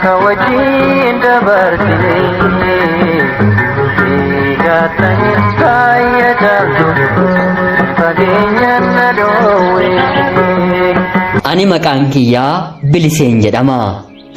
Ka wajjin dabarsine Eegattanis baay'ee caaltu fageenyaan na dhoowwe. Ani maqaan kiyyaa Biliseen jedhama.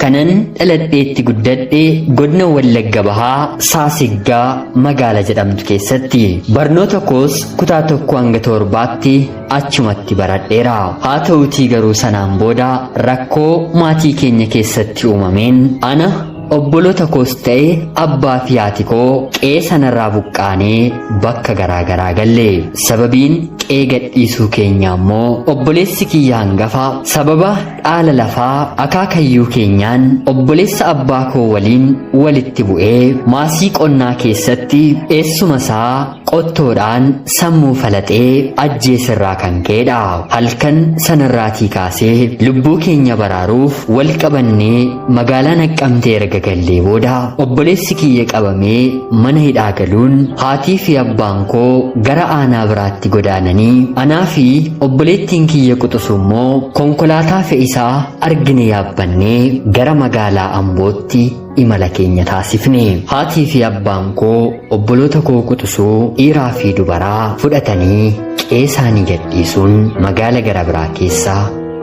Kanan dhaladheetti guddadhe godina Wallagga Bahaa Saasiggaa magaala jedhamtu keessatti. Barnoota koos kutaa 1 hanga 7tti achumatti baradheera. Haa ta'uutii garuu sanaan booda rakkoo maatii keenya keessatti uumameen ana obboloota koos ta'e abbaa fi haati koo qe'ee sanarraa buqqaanee bakka garaa garaa galle. Sababiin qe'ee gadhiisuu keenyaa immoo obboleessi kiyya hangafa sababa dhaala lafaa akaakayyuu keenyaan obboleessa abbaa koo waliin walitti bu'ee maasii qonnaa keessatti eessuma isaa qottoodhaan sammuu falaxee ajjeeserraa kan ka'edha. Halkan sanarraatii kaasee lubbuu keenya baraaruuf wal qabannee magaalaa Naqqamtee erga gallee booda obboleessi kiyya qabamee mana hidhaa galuun haatii fi abbaan koo gara aanaa biraatti godaananii anaa fi obboleettiin kiyya quxusu immoo konkolaataa fe'isaa argine yaabbannee gara magaalaa Ambootti imala keenya taasifne. Haatii fi abbaan koo obboloota koo quxusuu dhiiraa fi dubaraa fudhatanii qe'ee isaanii gadhiisuun magaala gara biraa keessa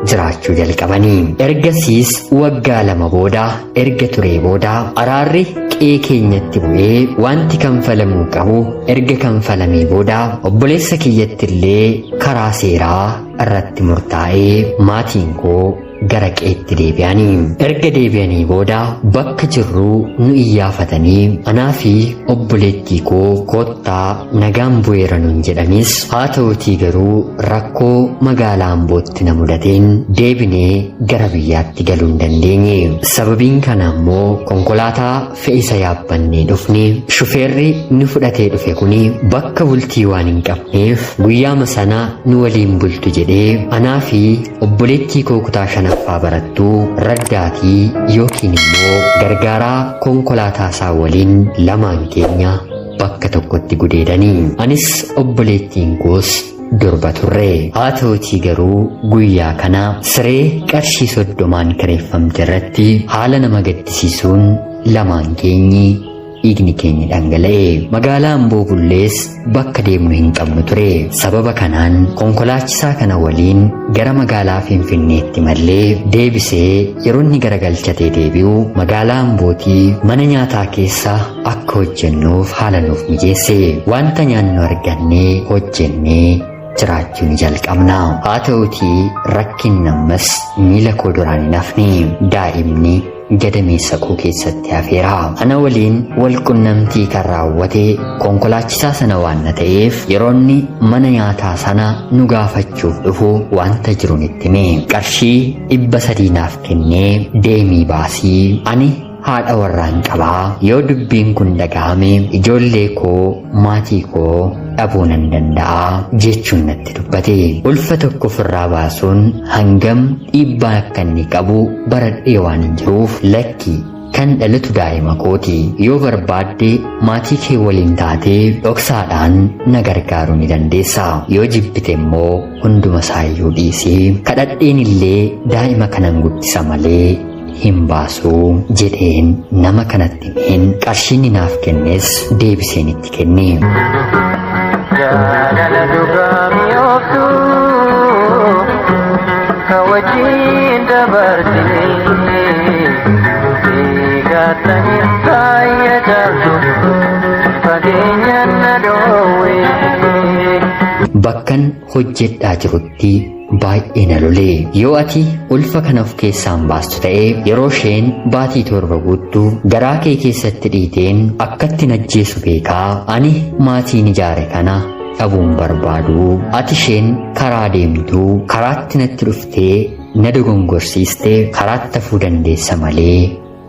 jiraachuu jalqabanii. Ergasiis waggaa 2 booda erga turee booda araarri qe'ee keenyatti bu'ee wanti kanfalamuu qabu erga kanfalamee booda obboleessa kiyyatti illee karaa seeraa irratti murtaa'ee maatiin koo gara qe'eetti deebi'anii. Erga deebi'anii booda bakka jirruu nu iyyaafatanii anaa fi obboleettii koo koottaa nagaan bu'eera nuun jedhanis haa ta'uutii garuu rakkoo magaalaa Ambootti na mudateen deebinee gara biyyaatti galuu hin dandeenye. Sababiin kana immoo konkolaataa fe'isa yaabbannee dhufne shufeerri nu fudhatee dhufe kuni bakka bultii waan hin qabneef guyyaama sana nu waliin bultu jedhee anaa fi obboleettii koo kutaa 5ffaa barattuu raddaatii yookiin immoo gargaaraa konkolaataa isaa waliin lamaan keenya bakka tokkotti gudeedanii. Anis obboleettiin koos durba turre. Haa ta'utii garuu guyyaa kana siree qarshii 30n kireeffamte irratti haala nama gaddisiisuun lamaan keenyi dhiigni keenya dhangala'e. Magaalaa Amboo bullees bakka deemnu hin qabnu ture. Sababa kanaan konkolaachisaa kana waliin gara magaalaa Finfinneetti mallee deebisee yeroo inni garagalchatee deebi'u magaalaa Ambootii mana nyaataa keessa akka hojjennuuf haala nuuf mijeesse. Wanta nyaannu argannee hojjennee jiraachuu ni jalqabna. Haa ta'utii rakkinni ammas miila koo duraan hin hafne. Daa'imni gadameessa koo keessatti hafeera. Ana waliin wal qunnamtii kan raawwate konkolaachisaa sana waan na ta'eef yeroo inni mana nyaataa sana nu gaafachuuf dhufu wanta jiru itti hime. Qarshii 300 naaf kennee deemii baasii ani haadha warraan qabaa yoo dubbiin kun dhaga'ame ijoollee koo maatii koo dhabuu nan danda'a jechuun natti dubbate. Ulfa tokko ofirraa baasuun hangam dhiibbaa akka inni qabu baradhee waan hin jiruuf lakki kan dhalatu daa'ima kooti. Yoo barbaadde maatii kee waliin taatee dhoksaadhaan na gargaaruu ni dandeessa. Yoo jibbite immoo hunduma isaayyuu dhiisii kadhadheen illee daa'ima kanan guddisa malee hin baasuu jedheen nama kanatti himeen qarshiin naaf kennes deebiseen itti kenne. Jaalala dhugaa mi'ooftu ka wajjin dabarsine eegattanii baay'ee caaltu fageenyaan na dhoowwe. Bakkan hojjedhaa jirutti baay'ee na lole. Yoo ati ulfa kana of keessaan baastu ta'e yeroo isheen baatii 7 guuttu garaa kee keessatti dhiiteen akkatti najjeessu beekaa ani maatiin ijaare kana dhabuun barbaadu. Ati isheen karaa deemtu karaatti natti dhuftee na dogongorsiiste karaatti hafuu dandeessa malee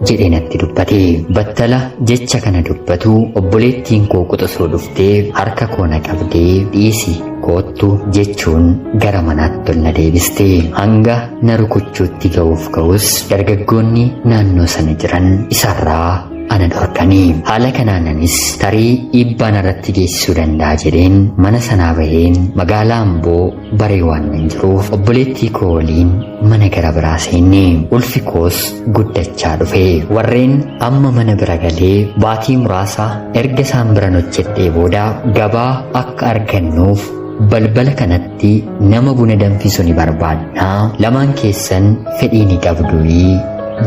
jedhee natti dubbate. Battala jecha kana dubbatu obboleettiin koo quxisuu dhuftee harka koo na qabdee dhiisi koottu jechuun gara manaatti ol na deebiste. Hanga na rukuchuutti ga'uuf ga'us dargaggoonni naannoo sana jiran isarraa ana dhorkanii. Haala kanaanis tarii dhiibbaa narratti geessisuu danda'a jedheen mana sanaa baheen magaalaa Amboo baree waan nan jiruuf obboleettii koo waliin mana gara biraa seenne. Ulfi koos guddachaa dhufe. Warreen amma mana bira galee baatii muraasa erga isaan biran hojjedhee booda gabaa akka argannuuf balbala kanatti nama buna danfisu ni barbaadnaa, lamaan keessan fedhii ni qabduyi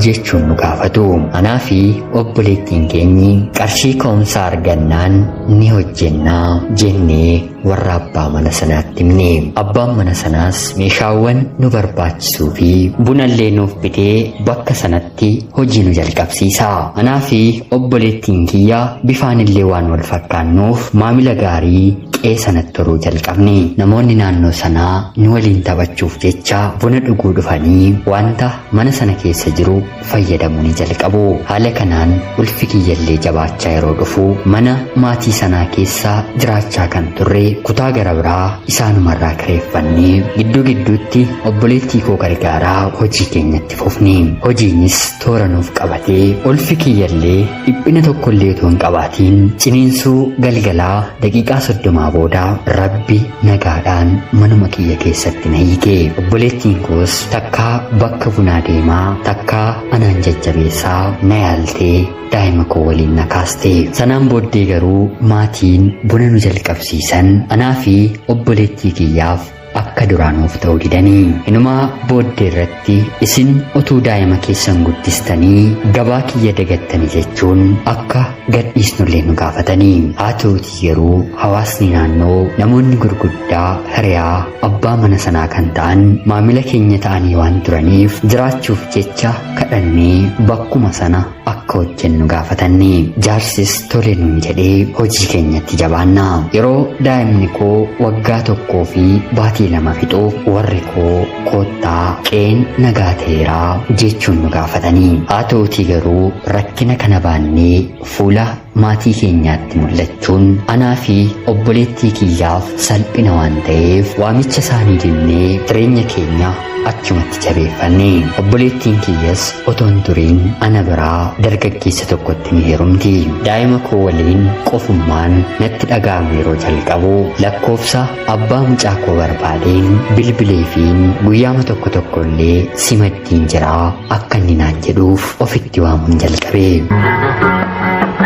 jechuun nu gaafatu. Anaa fi obboleettiin keenyi qarshii ka'umsaa argannaan ni hojjennaa jennee warra abbaa mana sanaatti himne. Abbaan mana sanaas meeshaawwan nu barbaachisuu fi bunallee nuuf bitee bakka sanatti hojii nu jalqabsiisa. Anaa fi obboleettiin kiyya bifaanillee waan wal fakkaannuuf maamila gaarii qe'ee sanatti horuu jalqabne. Namoonni naannoo sanaa nu waliin taphachuuf jecha buna dhuguu dhufanii wanta mana sana keessa jiru fayyadamuu ni jalqabu. Haala kanaan ulfi kiyyallee jabaachaa yeroo dhufu mana maatii sanaa keessa jiraachaa kan turre kutaa gara biraa isaanumarraa kireeffannee gidduu gidduutti obboleettii koo gargaaraa hojii keenyatti fufne. Hojiinis toora nuuf qabatee ulfi kiyyallee dhiphina tokkollee otoo hin qabaatiin ciniinsuu galgalaa daqiiqaa 30 booda Rabbi nagaadhaan manuma kiyya keessatti na hiike. Obboleettiin koos takkaa bakka bunaa deemaa, takkaa anaan jajjabeessaa na yaaltee daa'ima koo waliin na kaaste. Sanaan booddee garuu maatiin buna nu jalqabsiisan anaa fi obboleettii kiyyaaf akka duraanuuf ta'uu didanii. Inumaa booddee irratti isin utuu daa'ima keessan guddistanii gabaa kiyya dagattanii jechuun akka gadhiisnullee nu gaafatanii. Haa ta'uutii garuu hawaasni naannoo, namoonni gurguddaa hiriyaa abbaa mana sanaa kan ta'an maamila keenya ta'anii waan turaniif jiraachuuf jecha kadhannee bakkuma sana akka hojjennu gaafatanne. Jaarsis tole nuun jedhee hojii keenyatti jabaanna. Yeroo daa'imni koo waggaa 1 fi baatii 2 fixu warri koo koottaa qe'een nagaa ta'eeraa jechuun nu gaafatanii. Haa ta'uutii garuu rakkina kana baannee fuula maatii keenyaatti mul'achuun anaa fi obboleettii kiyyaaf salphina waan ta'eef waamicha isaanii dinnee jireenya keenya achumatti jabeeffanne. Obboleettiin kiyyas otoo hin turiin ana biraa dargaggeessa tokkotti ni heerumti. Daa'ima koo waliin qofummaan natti dhaga'amu yeroo jalqabu lakkoofsa abbaa mucaa koo barbaadeen bilbileefiin guyyaama tokko tokko illee si maddiin jiraa akka inni naan jedhuuf ofitti waamuun jalqabe.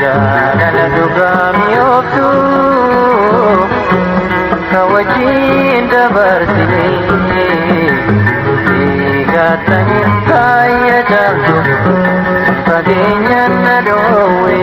Jaalala dhugaa mi'ooftu ka wajjin dabarsine eegattanii faaya caaltu fageenyaan na dhoowwe.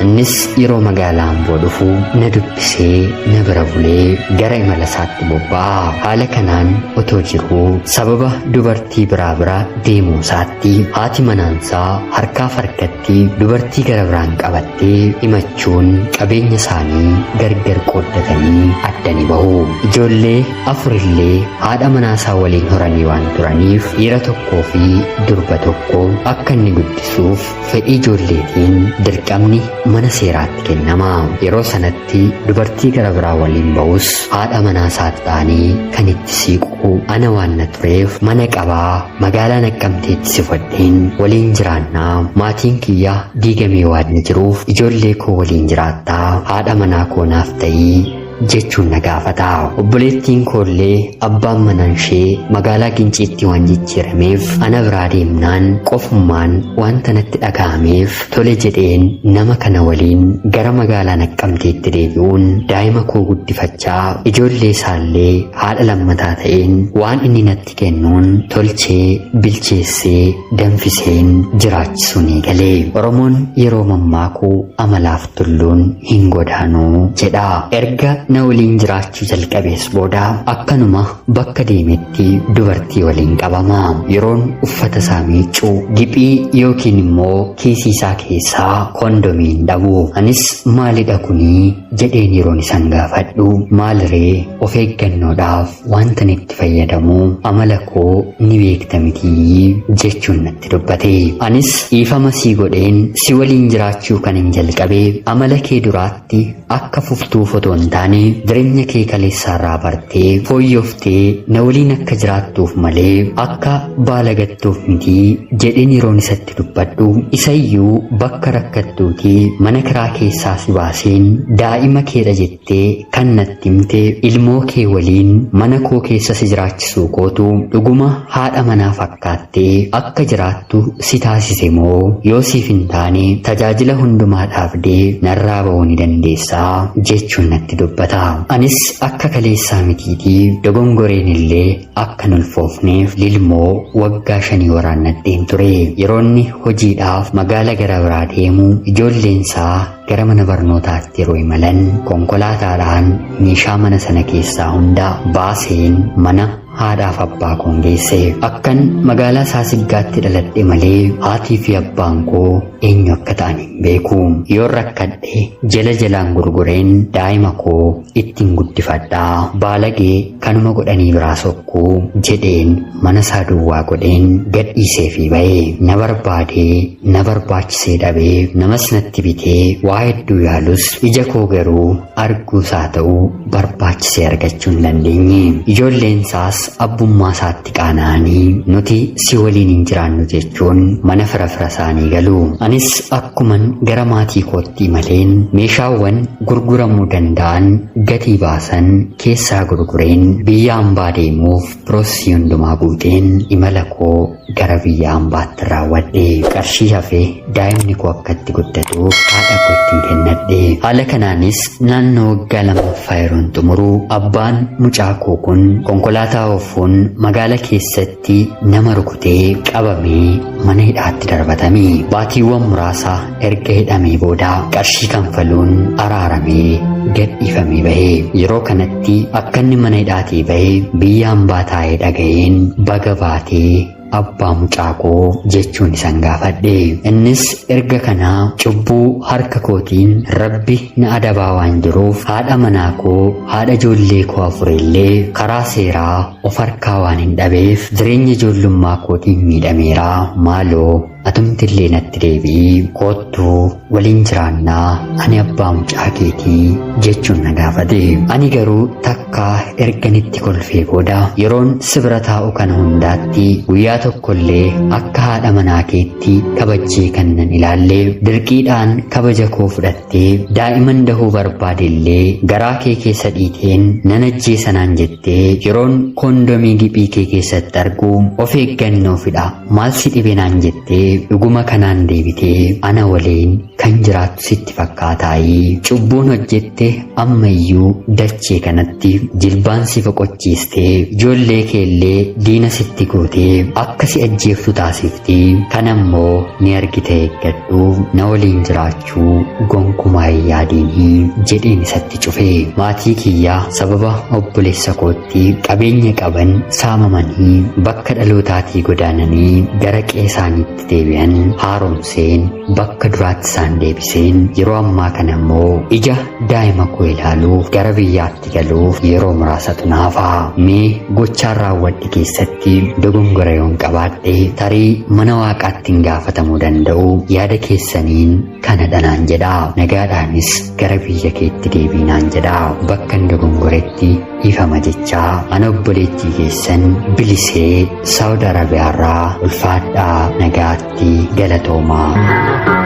Innis yeroo magaalaa Amboo dhufu na dubbisee na bira bulee gara imala isaatti bobba'a. Haala kanaan otoo jiruu sababa dubartii biraa bira deemuu isaatti haati manaansaa harkaaf harkatti dubartii gara biraan qabattee himachuun qabeenya isaanii gargar qooddatanii adda ni bahu. Ijoollee afurillee haadha manaasaa waliin horanii waan turaniif dhiira tokkoo fi durba tokko akka inni guddisuuf fedhii ijoolleetiin dirqamni mana seeraatti kennama. Yeroo sanatti dubartii gara biraa waliin ba'us haadha manaa isaatti ta'anii kan itti siiqu ana waan na tureef mana qabaa magaalaa Naqqamteetti si fudhadheen waliin jiraannaa, maatiin kiyya diigamee waan jiruuf ijoollee koo waliin jiraattaa, haadha manaa koo naaf ta'ii jechuun na gaafata. Obboleettiin koollee abbaan manaa ishee magaalaa Ginciitti waan jijjiirameef ana biraa deemnaan qofummaan wanta natti dhaga'ameef tole jedheen nama kana waliin gara magaalaa Naqqamteetti deebi'uun daa'ima koo guddifachaa ijoollee isaallee haadha lammataa ta'een waan inni natti kennuun tolchee bilcheessee danfiseen jiraachisuu ni galee. Oromoon yeroo mammaaku amalaaf tulluun hin godaanuu jedha. Erga na waliin jiraachuu jalqabees booda akkanuma bakka deemetti dubartii waliin qabama. Yeroon uffata isaa miiccuu giphii yookiin immoo kiisii isaa keessaa kondomii hin dhabu. Anis maalidha kunii jedheen yeroon isaan gaafadhu, maaliree, of eeggannoodhaaf wanta itti fayyadamu, amala koo ni beekta mitii jechuun natti dubbate. Anis dhiifama sii godheen si waliin jiraachuu kan hin jalqabe amala kee duraatti akka fuftuuf otoo hin taane taane jireenya kee kaleessaarraa bartee fooyyooftee na waliin akka jiraattuuf malee akka baalagattuuf mitii jedheen yeroon isatti dubbadhu isayyuu bakka rakkattuutii mana kiraa keessaa si baaseen daa'ima keedha jettee kan natti himte ilmoo kee waliin mana koo keessa si jiraachisuu kootu dhuguma haadha manaa fakkaattee akka jiraattu si taasise moo yoo siif hin taane tajaajila hundumaa dhaabdee narraa ba'uu ni dandeessaa jechuun natti dubbata. Anis akka kaleessaa mitiitii dogongoreen illee akka hin ulfoofneef lilmoo waggaa 5 waraannadheen ture. Yeroonni hojiidhaaf magaala gara biraa deemu ijoolleensaa gara mana barnootaatti yeroo imalan konkolaataadhaan meeshaa mana sana keessaa hunda baaseen mana haadhaaf abbaa koon geesse. Akkan magaalaa Saasiggaatti dhaladhe malee haatii fi abbaan koo eenyu akka ta'an hin beeku. Yoon rakkadhe jala jalaan gurgureen daa'ima koo ittiin guddifadhaa. Baalagee kanuma godhanii biraa sokkuu jedheen mana isaa duwwaa godheen gadhiisee fi ba'e. Na barbaadee na barbaachisee dhabee namas natti bitee waa hedduu yaalus ija koo garuu arguusaa ta'uu barbaachisee argachuu hin dandeenye. Ijoolleen isaas abbummaa isaatti qaana'anii nuti si waliin hin jiraannu jechuun mana fira fira isaanii galu. Anis akkuman gara maatii kootti imaleen meeshaawwan gurguramuu danda'an gatii baasan keessaa gurgureen biyya hambaa deemuuf piroosii hundumaa guuteen imala koo gara biyya hambaatti raawwadhe. Qarshii hafe daa'imni koo akka itti guddatuuf haadha kootti kennadhe. Haala kanaanis naannoo waggaa lammaffaa yeroon xumuru abbaan mucaa koo kun konkolaataa oofuun magaala keessatti nama rukutee qabamee mana hidhaatti darbatame. Baatiiwwan muraasa erga hidhamee booda qarshii kanfaluun araaramee gadhiifamee bahe. Yeroo kanatti akka inni mana hidhaatii bahe biyya hambaa taa'ee dhaga'een baga baatee abbaa mucaa koo jechuun isan gaafadhe. Innis erga kanaa cubbuu harka kootiin Rabbi na adabaa waan jiruuf haadha manaa koo haadha ijoollee koo afurillee karaa seeraa of harkaa waan hin dhabeef jireenya ijoollummaa kootiin miidhameeraa maaloo atumtillee natti deebi'ii koottuu waliin jiraannaa ani abbaa mucaa keetii jechuun na gaafate. Ani garuu takkaa erganitti kolfee booda yeroon si bira taa'u kana hundaatti guyyaa tokkollee akka haadha manaa keetti kabajjee kan nan ilaalle dirqiidhaan kabaja koo fudhattee daa'iman dahuu barbaadellee garaa kee keessa dhiiteen nan ajjeesanaan jettee yeroon koondomii giphii kee keessatti argu of eeggannoo fidha maal si dhibe naan jettee dhuguma kanaan deebitee ana waliin kan jiraattu sitti fakkaataayii cubbuun hojjette ammayyuu dachee kanatti jilbaan si foqochiistee ijoollee keellee diina sitti gootee akka si ajjeeftu taasiftii kan ammoo ni argite eeggadhu na waliin jiraachuu gonkumaa hin yaadiinii jedheen isatti cufe. Maatii kiyyaa sababa obboleessa kootti qabeenya qaban saamamanii bakka dhalootaatii godaananii gara qe'ee isaaniitti deebi'an haaromseen bakka duraatti isaan deebiseen yeroo ammaa kana immoo ija daa'ima koo ilaaluuf gara biyyaatti galuuf yeroo muraasatu naafa. Mee gochaan raawwadhe keessatti dogongora yoon qabaadhe tarii mana waaqaatti hin gaafatamuu danda'u yaada keessaniin kana dhanaan jedha. Nagaadhaanis gara biyya keetti deebiinaan jedha. Bakka hin dogongoretti ifama jechaa ana obboleettii keessan bilisee Saawud Arabiyaarraa ulfaadhaa nagaatti galatoomaa.